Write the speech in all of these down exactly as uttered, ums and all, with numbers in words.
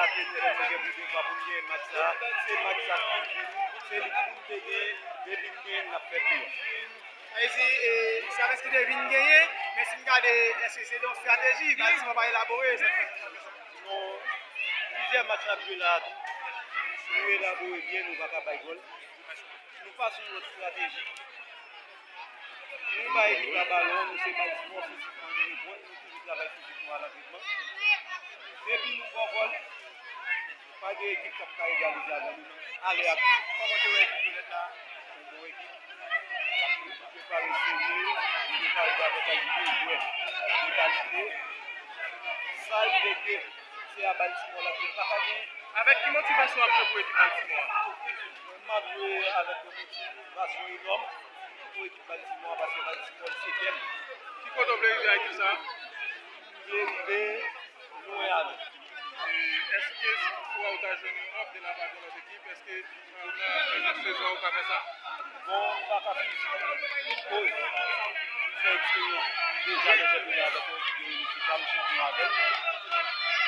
Ke nou menm nou gen pou devwa pou n genyen match sa, se match sa ki vin, se li pou n te genyen, depi n genyen l, n ap fè pi. Sa vle di, e, Savens ki te vin genyen, men si n gade, èske se te yon estrateji? Baltimore pa elabore, sa k fè sa. Non, plizyè match n ap jwe la a tou. Si nou elabore byen, nou pa ka bay gòl. Nou pa sou yon lòt estrateji. Nou bay ekip la balon, nou se Baltimore, fizikman nou reprann, nou toujou travay fizik nou al antrenman. Depi nou pran gòl, pa gen ekip k ap ka egalize avè nou, ale ak nou. Kòman te wè ekip Vyolet la? Yon bon ekip. Li prepare serye, li prepare avèk kalite jwè de kalite. Sa rive ke se a Baltimore l ap jwe, l pa ka genyen. Avèk ki motivasyon w ap jwe pou ekip Baltimore a? Mwen, m ap jwe avèk yon motivasyon enòm pou ekip Baltimore a, paske Baltimore se kè m. Ki kote w vle rive ak ekip sa a? M vle rive lwen avè l. E, èske si toutfwa w ta jwenn yon òf de la part de lòt ekip, èske nan, nan fen sezon an ou ka fè sa? Bon, m pa ka fin di wi, koz m fè eksperyans deja nan chanpyona avèk yon ekip de Minnesota, m chanpyon avè l.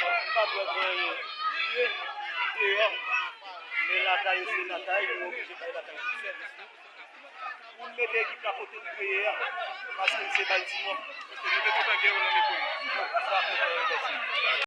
Donk, m pa t wè gen lye deyò, men lakay se lakay, nou oblije bay lakay tout sèvis nou. Pou n mete ekip la kote l dwe ye a, paske l se Baltimore. Ok, nou te kontan gen w nan mikwo nou. Mwen pi sa kontan yo, mèsi.